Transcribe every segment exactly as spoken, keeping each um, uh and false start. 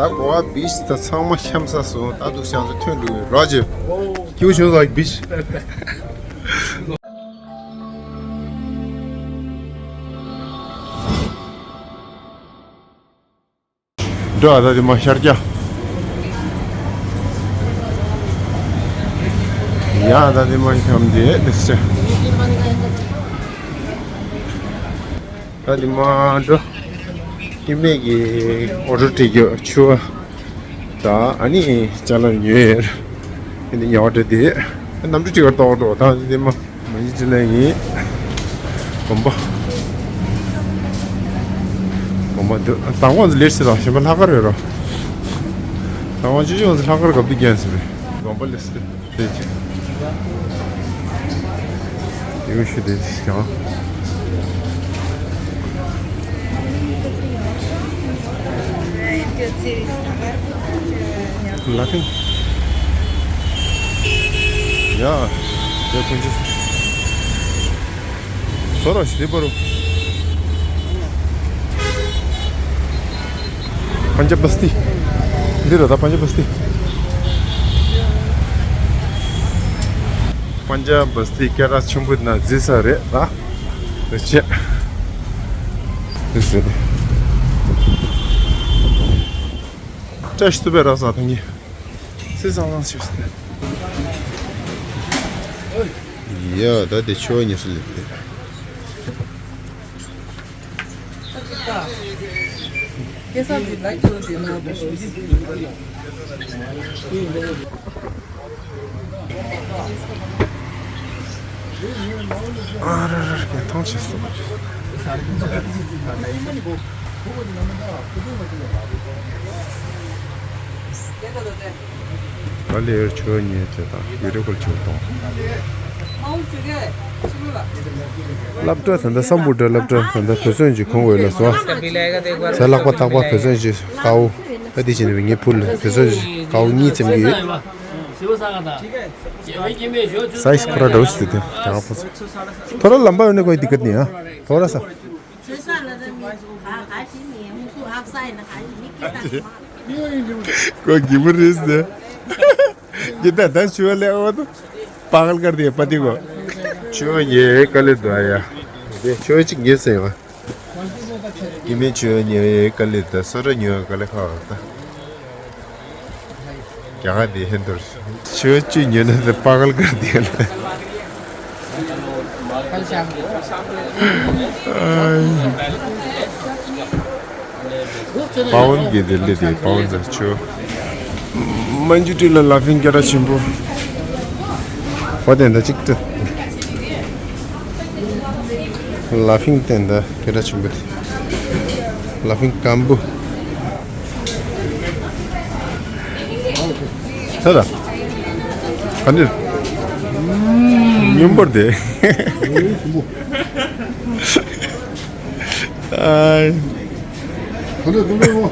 ད་གོ་བ་བིཆ་ད་ཚང་མ་འཁྱམ་ས་སོང་། ད་འདུག་ཤང་ཚོ་ཐོན་འགྲོ་གི་རོ་ཇེ། སྐྱིད་པོ་བྱུང་སོང་བིཆ། འགྲོ་ཨ། ད་དེ་མ་ཤར་རྒྱག་ཡ། ད་དེ་མ་འཁྱམ་དེ་དེ་སེ། ད་དེ་མ་འགྲོ། སྐྱེ་དམན་གྱི་ཨོ་ཊོ་ཁྲིད་རྒྱུ། ཆུ་བ་ད་ཨ་ནི་ཅ་ལག་ཉོས་ཡོད། ཨ་ནི་ཉོ་བ་འདྲ་དེ་གནམ་གྲུ་ཅིག་ག་གཏོགས་འགྲོ། ད་དེ་མ། མ་གཞི་ཅི་ལན་ཡིན། དགོན་པ། དགོན་པ་འདི་དང་པོ་ཚོ་ལེར་ཟེར་དང་གཞན་པ་ལྷག་དཀར་རེད་རོ། དང་པོ་ཅི་ཅི་ཚོ་ལྷག་དཀར་གབ་དུ་རྒྱན་ཟེར་བས། དགོན་པ་ལེར་ཟེར་དེ་ཅི། ཡུལ་ཤུལ་དེ་ཅི་ཀྱང་། Nothing. Yeah, yeah, thank you. Sorry, stay for. Punjab Basti. འདི་རེད་ད། Punjab Basti. Punjab Basti སྐད་གྲགས་ཆེན་པོ་ན་བརྩི་ས་རེད་ད། འདི་ཆེ། འདི་ཟེར་ནས། བཀྲ་ཤིས་བདེ་ལེགས་ར་ས་ཐང་གི། སེ་སང་སང་ཞིག་སྟེ། ཡ་ད་དེ་ཆོ་ཉེ་སུ་ལེབ་སྟེ། ཨ་ར་ར་ར། ཐང་ཆད་སོང་། ད་ལེར་ཆོས་ཉིད་དེ་དང་ཡུ་རེ་ཀོལ་ཆོས་གཏོང་། སློབ་གྲྭ་ད་ལྟ་སམ་བྷོ་ཊ་སློབ་གྲྭ་ད་ལྟ་བོད་བཟོ་ཅིག་གོང་འོག་ལ་སོང་། ཟ་ལག་པ་ཐག་པ་བོད་བཟོ་ཅིག་དཀའ་བོ། ད་དེ་བྱས་ནས་ངའི་བུ་ལ་བོད་བཟོ་ཅིག་དཀའ་བོ་གཉིས་ཙམ་གྱི་ཡོད། སའི་ཛི་ཁོ་ར་འདྲ་བོ་ཞིག་འདུག་དེ་རྒྱ་གར་ཕོ་ཚོ། ཐོ་ར་ལམ་པ་ཡོད་ནས་ཁོའི་དི་ཀ་ནི་ཡ། ཐོ་ར་ས། ཁོ་གི་མི་རེད་ཟེར། འདི་ད་ད་ཆུ་བ་ལས་འོ་དུ། པ་གལ་ཀར་དེ་པ་ཏི་གོ། ཆུ་བ་ཡེ་ཀ་ལེ་དུ་ཨ་ཡ། དེ་ཆུ་བ་གཅིག་ཉེ་ཟེར་བ། ཡིན་མིན་ཆུ་ཉོས་ཡོད་ག་ལེ་ད། སོ་ར་ཉོས་ག་ལེ་ཁ་བ་ད། རྒྱ་གར་དེ་ཧེ་འདུར། ཆུ་ཆུ་ཉོས་ན་ད་པ་གལ་ཀར་དེ་ལ། པ་ཝན་གྱི་དེ་ལེ་དེ་པ་ཝན་ཟེར་ཆུ། མན་ཇུ་ཏི་ལ་ལ་ཕིང་སྐད་གྲགས་ཆེན་པོ། ཧོ་དེ་འདྲ་གཅིག་ཏུ། ལ་ཕིང་དེ་འདྲ་སྐད་གྲགས་ཆེན་པོ་དེ། ལ་ཕིང་སྐམ་པོ། ད་ད། ག་འདིར། སྙོམས་པོར་དེ། ཨའི། ག་འདིར་ག་འདིར་འོ།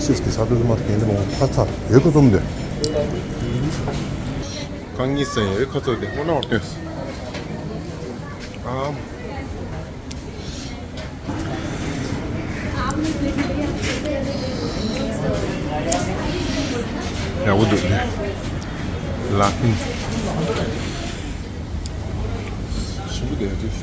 སེམས་ཀྱི་ས་དུ་མ་དེ་འདི་མོ་ཁ་ཚ་ཡོད་ཁོ་ཚོམ་དེ། རྐང་གཉིས་ཟེར་ཡོད་ཁོ་ཚོ་དེ་སྔོ་ནག་བར་སྟོན། ཨམ། ཡག་པོ་འདུག་ལེ། ལ་ཕིང་། ཞིམ་པོ་འདུག་ཡ་ཅིག་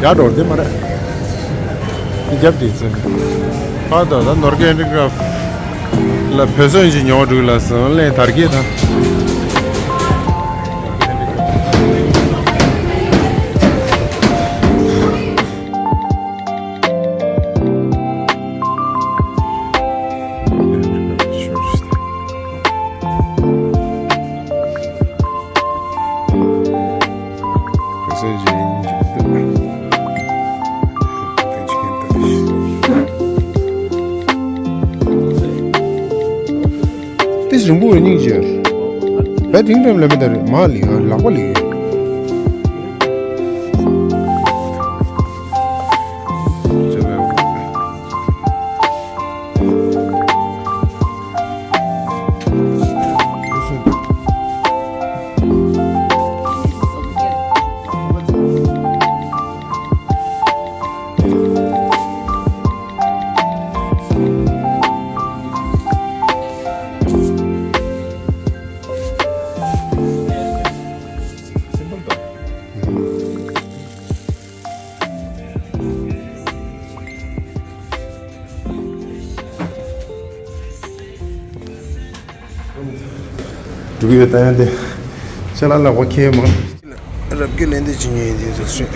ཡར་འགྲོ་དེ་མ་རེད། དེ་རྒྱབ་དེ་ཚེ། ཕར་ད་ད་ནོར་ཀེ་ཧེན་ཌི་ཀ་རབ་ལ་བོད་བཟོ་ཅིག་ཉོ་འགྲོ་ལ་སོང་ལེ་དར་རྒྱས་དང་། རིང་པོ་བའི་སྙིང་རྗེ། བས་དེང་དེང་ལས་མི་དར་མ་ལི་ལག་པ་ལི། འགྲུབ་ཡོད་ད་ཡང་དེ། ཤ་ལ་ལག་པ་ཁྱེར་མ། རབ་རྒྱས་ལན་འདེབས་བྱེད་མཁན་ཡིན་དེ་ཚོ་ཤོད།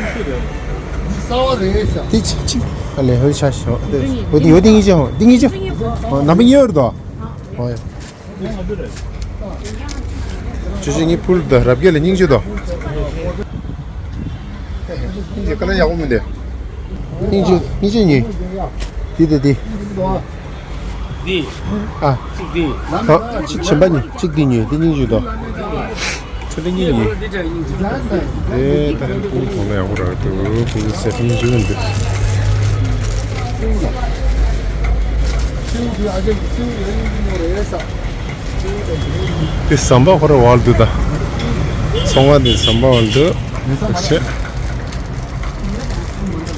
གསར་བ་རེད་ཤག་དེ་ཅི་ཅི། ཨ་ལས་ཧོལ་ཆ་ཤོག་དེ་ཧོ་དེ་ཧོ་དེ་ངེས་ཅི་ཧོ་དེ་ངེས་ཅི། ཨོ་ནམ་པ་ཉེ་བར་དོ། ཨོ་ཡ། ཆུ་ཆུ་ངའི་ཕུལ་དང་རབ་རྒྱས་ལ་སྙིང་རྗེ་དང་། སྙིང་རྗེ་ཀ་ན་ཡག་པོ་མི་འདུག་སྙིང་རྗེ་སྙིང་རྗེ་ཉོས། འདི་དང་འདི། འདི། ཨ། གཅིག་འདི། ཨ། གཅིག་གཞན་པ་ཉོས་གཅིག་འདི་ཉོས་འདི་སྙིང་རྗེ་དང་། ཆུ་ལི་གཉིས་ཡིན། དེ་ལྟར་ཀུན་གོང་ལ་ཡག་པོ་རག་འདུག་ཀུན་གྱི་སེ་ཕྲེང་འཇུ་ཡོང་འདུག་དེ་ཟམ་པ་ཁོ་ར་བར་འདུག་ད། ཚོང་པ་དེ་ཟམ་པ་བར་འདུག་ཤེས།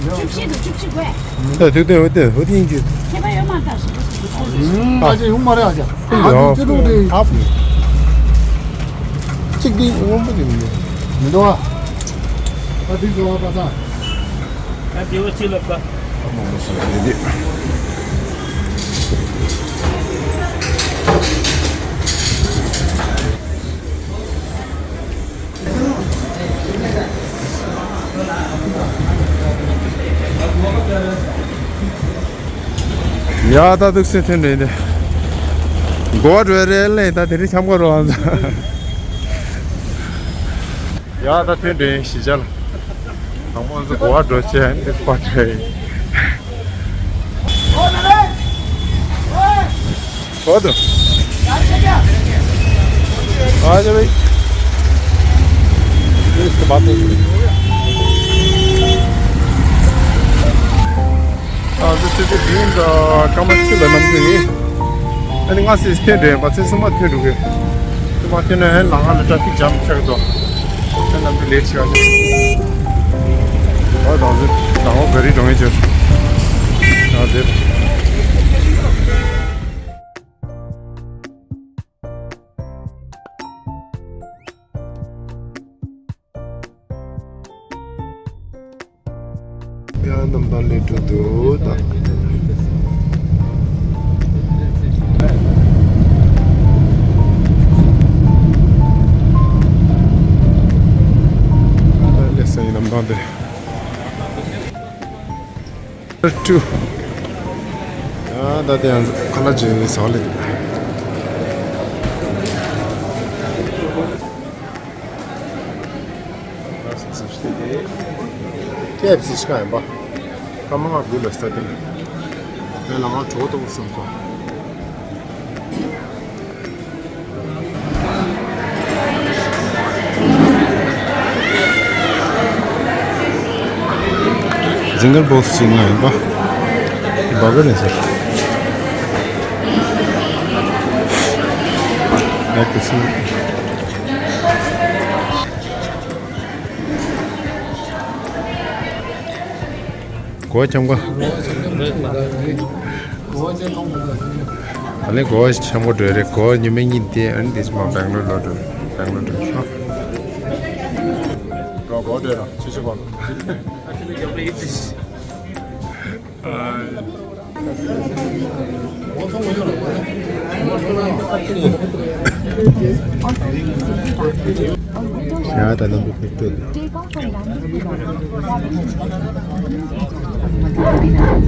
བཅུ་བཞི་འདུག་བཅུ་བཞི་དགོས། ད་དེ་དེ་འོ་དེ་འོ་དེ་ཡིན་གྱི། ཁྱད་པར་ཡོད་མ་རེད་ད་ཞེས་པ་ཞིག་འདུག་ཨ་ཅེ་ཡོང་མ་རེད་ཨ་ཅེ། ཨ་ཅེ་ཅི་ལོག་རེད། ཨ་ཕུ། གཅིག་དེ་སྔོན་པོ་དེ་མི་འདུག་མི་འདུག་ཨ། ཨ་དེ་བཟོ་བ་པ་ས། ཨ་དེ་བ་ཅི་ལབ་པ། ཨ་མ་མ་སོང་དེ་དེ། ཡ་ད་འདུག་སེ་ཐོན་འདྲེན་དེ། གོ་བ་འགྲོ་རེད་ལེ་ད་དེ་རིང་འཆམ་གོ་རོགས་ཨང་། ཡ་ད་ཐོན་འདྲེན་གཞིས་ཆགས་ལ། དང་པོ་ང་ཚོ་གོ་བ་འགྲོ་ཆེ་འདི་པ་འདྲེན། ཨོ་དོ། ཨ་ཇེ་བི། ཨིས་ཀ་བ་ཏེ། ཨ་ཟི་སི་ཏི་བིང་ག་སྐར་མ་གཅིག་ལ་གནམ་གྲུ་ཡིན། ཨ་ནི་ང་སི་སི་ཐོན་འདྲེན་པ་ཚེ་སྲིད་མ་ཐོན་འགྲོ་གི། དེ་མ་ཐོན་ན་ལ་ང་ལ་ཏྲ་ཕིག་ཇམ་ཆགས་འགྲོ། ཨ་གནམ་གྲུ་ལེ་ཊི་ཆགས་འགྲོ། ཨ་དང་ཟི་དང་བ་ག་རི་གྲོང་ཡིན་ཆོད། ཨ་དེ། ཡང་གནམ་ཐང་སླེབས་འགྲོ་འདུག་ད། སླེབས་སོང་ཡིན་གནམ་ཐང་དེ། ཡང་ད་དེ་ཡང་ཁ་ལག་ཅིག་ཟ་ལེ། ཀེ་ཨེཕ་སི་ཤི་ཁ་ཡིན་པ། སྐར་མ་ལྔ་དགུ་ལ་སྟ་དེ་ལ། དེ་ལ་ང་གྲོད་ཁོག་ལྟོགས་སོང་ཙང་། ཛིང་གར་བོག་སི་ཅིག་ང་ཡིན་པ། འདི་བར་གར་ཡིན་ཟེར། ཡག་པོ་སོང་། གོ་བ་འཆམ་ག། ད་ལན་གོ་བ་འཆམ་ག་འགྲོ་རེད། གོ་བ་ཉི་མ་གཉིས་དེ་ཨ་ནི་དེ་ཚོ་མ་སྦེང་ལོར་ལོག་འགྲོ། སྦེང་ལོར་འགྲོ་ཤོག་གོ་བ་འགྲོ་ར་ཆུ་ཆུ་གོ། ཡ་ད་ནམ་བུ་ཕེབས་ཏེ།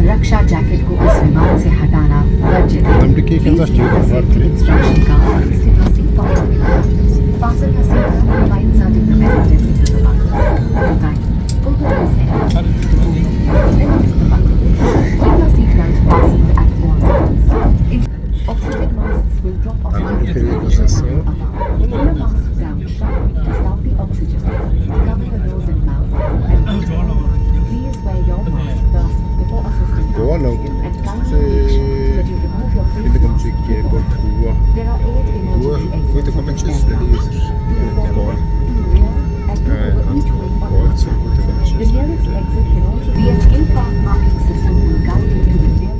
रक्षा जैकेट को इस विमान से हटाना वर्जित है। नंबर के क्या था? Please keep the safety instruction का और स्थिति सीट पर रखें। Fasten your seat belt, flight certificate and Keep your seat belt fastened at all times. Oxygen masks will drop automatically. Pull your mask down sharply to stop the oxygen. Cover your nose and mouth and breathe in. Please wear your mask first before assisting oxygen and finally make sure that you remove your face mask before. There are eight emergency exits at this aircraft. Please wear your mask. Be aware that people on each wing on the outside. The nearest exit can also be. The escape path marking system will guide you to the nearest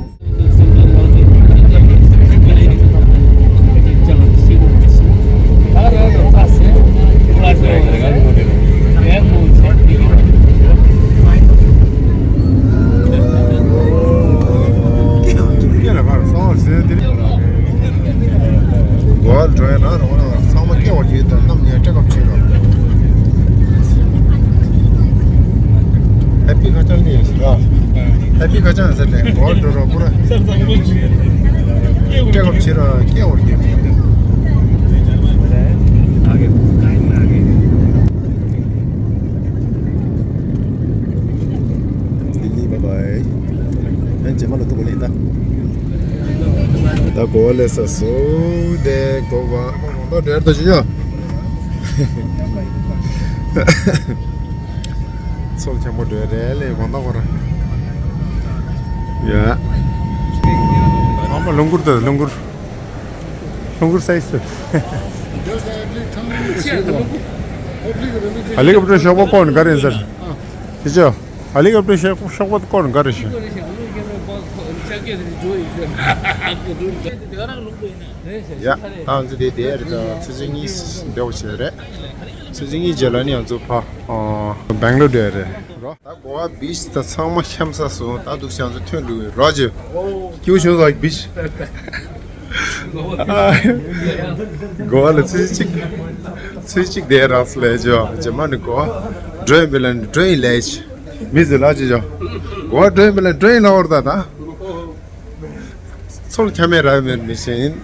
གོ་བ་འགྲོ་ཡ་ན་རོང་ན་ཚང་མ་སྐྱེ་བ་ཡོད་དང་གནམ་ནས་སྤྲད་སྐབས་བྱེད་རོགས། ཧེ་པི་ཁ་ཆང་ལས་ཡོད་ཟེར་ར། ཧེ་པི་ཁ་ཆང་ཟེར་ནས་གོ་བ་འགྲོ་རོགས་པུ་ར། སྤྲད་སྐབས་བྱེད་རོགས་སྐྱེ་བ་ཡོད་དང་། ལི་ལི་བྷའི་བྷའི། ཨེ་རྗེས་མ་ལ་ཐུག་པ་ལེན་ད། ད་གོ་བ་ལས་ས་སུ་དེ་གོ་བ་ད་འདྲེར་ད་ཞུ་ཡ། ཚོགས་ཆེན་པོ་འདྲེ་རེད་ལས་གོང་ད་གོ་ར། ཡ། ཨ་མ་ལུང་ཁུར་ད་ལུང་ཁུར། ལུང་ཁུར་སའི་སུ། ཧེ་ལི་ཀོབ་ཊར་ཤོག་པ་ཀོན་ག་རེ་ཟེར། ཅི་ཅོ། ཧེ་ལི་ཀོབ་ཊར་ཤོག་ཤོག་པ་ཀོན་ག་རེ་ཤི། ཡ། ད་ང་ཚོ་དེ་དེ་རེད། ད་ཆུ་ཚོད་གཉིས་འདས་པ་བྱས་རེད། ཆུ་ཚོད་གཉིས་རྗེས་ལ་ནི་ང་ཚོ་ཕ་ཨ་སྦེང་ལོར་འགྲོ་ཡ་རེད་རོ། ད་གོ་བ་བིཆ་ད་ཚང་མ་འཁྱམ་ས་སོང་། ད་འདུག་ཤང་ཚོ་ཐོན་འགྲོ་གི་རོ་ཇི། སྐྱིད་པོ་བྱུང་སོང་བིཆ། གོ་བ་ལ་ཚོད་གཅིག་ཚོད་གཅིག་དེ་རག་སོང་ལས་ཇོ། རྗེས་མ་ནི་གོ་བ་འགྲོ་ཡིན་པས་ལ་ནི་འགྲོ་ཡིན་ལས་ཇི། མི་ཟེར་ལ་ཇི་ཇོ། གོ་བ་འགྲོ་ཡིན་པས་ལ་འགྲོ་ཡིན་ལ་འོར་ད་ད། ཚོར་ཁྱ་མེད་ར་མེད་མི་ཤེས་ཡིན།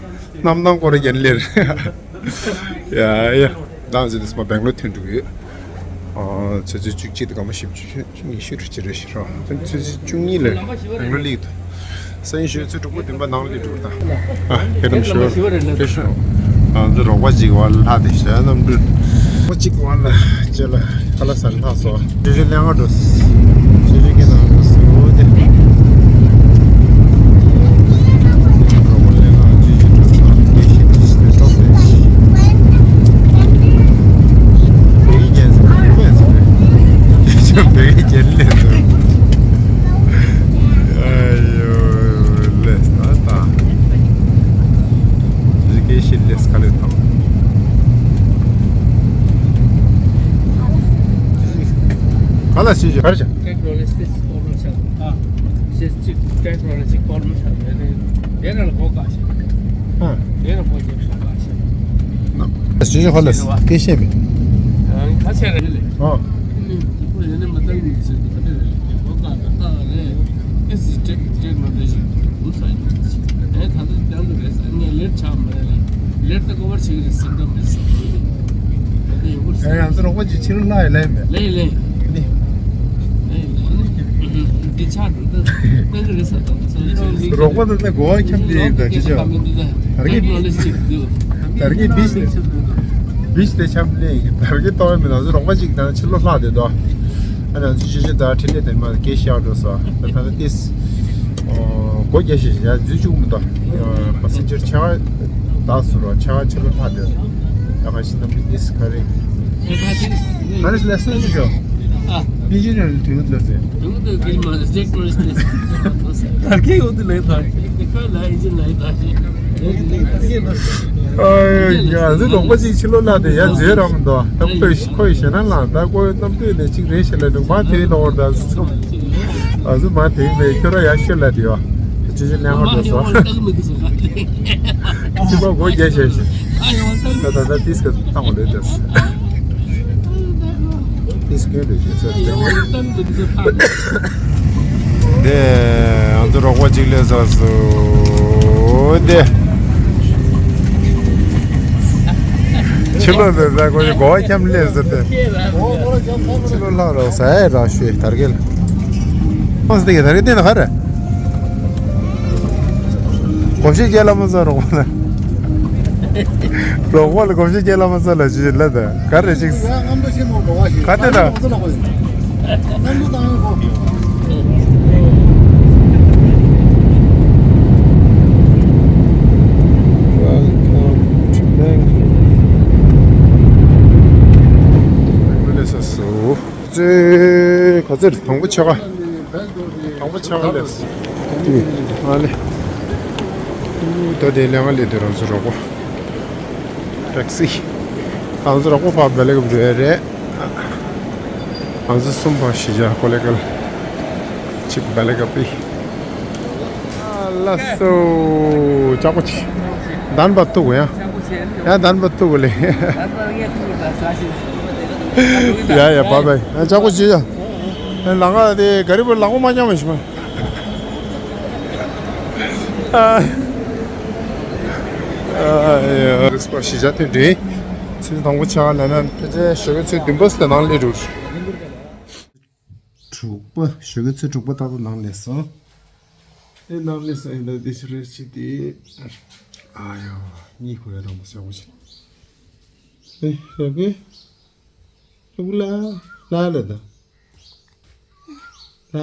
གནམ་ཐང་སྐོར་རྒྱན་ལེར། ཡ་ཡ། ད་ང་ཚོ་དེ་སྔ་སྦེང་ལོར་ཐོན་འགྲོ་གི་ཡོད། ཨ་ཆུ་ཚོད་བཅུ་གཅིག་དང་སྐར་མ་བཞི་བཅུ་ཉི་ཤུ་རེ་ཅི་རེ་ཞིག་རེད། ཆུ་ཚོད་བཅུ་གཉིས་ལ་སྦེང་ལོར་སླེབས་འདུག་སང་ཉིན་ཞོགས་ཚོད་དྲུག་པ་བདུན་པ་ནང་སླེབས་འགྲོ་གི་ད། ཨ་ཁྱེད་རང་ཞོར་ཁྱེད་ཞོར། ང་ཚོ་རོགས་པ་གཅིག་བར་ལྷག་དེ་ཞལ་ནམ་འདུག་རོགས་པ་གཅིག་བར་ལ་ཅེ་ལ་ཁ་ལག་ཟ་ལྷག་སོ། ཞེ་ཞེ་ལེན་ག་འགྲོ། ཞེ་ཞེ་ཁྱེད་དང་འགྲོ་སོ་དེ། ག་ལ་ཞིག་ག་རེ་བྱ། ཀྲེག་རོ་ལེགས་ཏེ་སྤོ་ལོ་ཆགས། ཨ། ཞེས་གཅིག་ཀྲེག་རོ་ལེགས་གཅིག་སྤོ་ལོ་ཆགས་རེད། དེ་ར་ལ་སྒོ་བཀག་ཤིག་ཨ། དེ་ར་སྒོ་རྒྱབ་ཤོག་བཀག་ཤིག་ཞུ་ཞུ་ཧོ་ལེས་སྐད་བཤད་མེད། ཨ་ཁ་ཆེ་རེད་ལེ། ཨ། ཁོ་ཡོད་ནི་མ་བཏང་ནི་ཟེར་དུས་ག་དེ་རེད་ལེ། སྒོ་བཀག་ག་བཀག་རེད། ཨེ་སི་ཀྲེག་ཀྲེག་རོ་ལེགས་ཤིག་འུ་ས་ཡོད་ཅིག་ཨེ་ད་ལྟ་ཀྱང་དུ་རེད་ས་ངས་ལེར་ཆགས་མ་རེད་ལེ། ལེར་ད་ཀོ་བར་བྱེད་ཀྱི་རེད་ཟེར་འདྲ་མི་ཟེར་བ་རེད། ད་ལྟ་ཡོང་གི་རེད་ཟེར། ཡང་ཚོ་རོགས་པ་ཅིག་ཕྱི་ལོགས་ལ་ཡི་ལེ་མེད། ལེ་ལེ། ནི། ལེ་ལེ་ནི། འདི་ཆགས་འགྲོ་ད་ཏན་གི་རེད་ཟེར་ད་ད་ཚོ་ཚོ་ལེ། རོགས་པ་ད་ལྟ་གོ་བ་འཁྱམ་གྱི་ཡིན་ད་ཅི་ཆོག་དར་གི་ནོ་ལེ་ཇི་ཅིག་འདུག་དར་གི་བིས་ལེ། བིས་ལེ་འཁྱམ་ལེ་ཡིན། དར་གི་ཏོ་མི་ན་ཚོ་རོགས་པ་ཅིག་དང་ཕྱི་ལོགས་ལྷག་དེ་དོ། ཨ་ན་ཚོ་ཅི་ཆོག་ད་ཁྲིད་ལེ་དེ་མ་སྐད་ཤག་འགྲོ་ས་ད་ད་ད་ཏིས། སྒོ་རྒྱག་ཤེས་ཤེས་ཡ་འཛུལ་བཅུག་མི་འདུག་པ་སེན་ཇར་ཆ་བ་བདག་ཟུར་བ་ཆ་བ་ཕྱི་ལོགས་ལྷག་དེ། ད་ག་ཤི་ནམ་ཏིས་ག་རེ། ག་རེ་ལས་སོ་ཅི་ཤོག་ཨ། པི་ཇི་ནས་དུས་ཚོད་ཟེར། དུས་ཚོད་ཀྱི་མ་ཟེར་ཀྲེག་ཀྲེག་ཟེར། དར་གི་ཡོད་དུ་ལས་ད། ཁོས་ལ་ཨི་ཇི་ལ་ཨི་ད་ཤི། ཨ་ཡ་ཟི་ལོག་པ་ཅིག་ཕྱི་ལོགས་ལ་དེ་ཡ་མཛེས་རང་མི་འདུག་ད་ཁོས་ཁོས་ཞེ་ན་ལ་ད་ཁོས་གནམ་སྟོད་ནས་ཅིག་རེད་ཤེས་ལ་འདུག་མ་དེའི་ལོག་ད་ཟི་ཚོམ། ཨ་ཟི་མ་དེའི་མེད་ཁྱོད་ར་ཡ་ཤོད་ལ་དེ་ཡོ། ཅི་ཅི་ལན་ང་འགྲོ་སོ། ཅི་མ་སྒོ་རྒྱག་ཤེས་ཤེས། ད་ད་ད་ཏིས་ཀ་ཐང་བ་རེད་དེ། ཏིས་ཀ་རེད་ཤེས་ཟེར་ཏེ། དེ་ང་ཚོ་རོགས་པ་གཅིག་སླེབས་ཚར་སོང་དེ། ཕྱི་ལོགས་ནས་ད་ཁོ་གོ་བ་འཁྱམ་སླེབས་ཟེར་ཏེ། ཕྱི་ལོགས་ལྷག་རོགས་ཟ་ཡ་རག་ཤོས་དར་གེ་ལ། ཨོ་སྟེ་གེ་དར་གེ་བལྟས་ན་ག་རེ། གོ་ཤེས་རྒྱལ་ལ་མ་ཚོ་རོགས་པ་ལ། ལོག་པ་ལ་གོམས་གཤིས་སྐྱེ་ལ་མ་ས་ལ་ཅི་ལ་ད་ག་རེ་ཅིག་ཡ་རྔམ་དུ་ཤེས་མོ་འགྲོ་བ་ཞིག་ག་དེ་ད། རྔམ་དུ་བཏང་ཡོད་ཁོ། Welcome to Bangalore. ཚེ་ག་ཚེ་དང་པོ་ཆེ་ག་དང་པོ་ཆེ་ག་ལས། ཨ་ལེ། ད་དེ་ལས་ང་ལས་དེ་རང་ཚོ་རོགས་པ། ཊེག་སི། རང་ཚོ་རོགས་པ་ཕ་བེ་ལེ་གབ་རེད། རང་ཚོ་གསུམ་པ་ཤི་ཇ་ཀོ་ལེ་གལ། ཅིག་བེ་ལེ་གབ་པི། ལ་སོ། ཅག་པོ་ཆི། དན་པ་ཏུ་གུ་ཡ། ཡ་དན་པ་ཏུ་གུ་ལེ། ཡ་ཡ་བ་བའི་ཡ་ཅག་པོ་ཆི་ཡ། ལ་ང་དེ་ག་རི་བུ་ལག་པ་མ་འཁྱམ་མ་ཤི་མ། རིགས་པ་ཤི་ཇ་ཐོན་འདྲི། ཚེ་དང་པོ་ཆ་ལ་ན་ཕལ་ཆེར་ཞོགས་ཀའི་ཚེ་བདུན་པ་ཟེར་ནང་ལས་རུ། དྲུག་པ་ཞོགས་ཀའི་ཚེ་དྲུག་པ་ཏག་ཏག་ནང་ལས་སོང་། ཨེ་ནང་ལས་སོང་ཡིན་ད་དེ་ཕྱིར་རེ་ཕྱི་དེ། ཨ་ཡོ། གཉིད་ཁུག་ཡ་དང་པོ་ཟེར་བ་ཞིག་ཨེ་ཡོ་གི་ལུག་ལ་ལ་ལ་ད་ལ་ལ་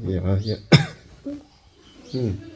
ཡ་ཡ། ཨུམ།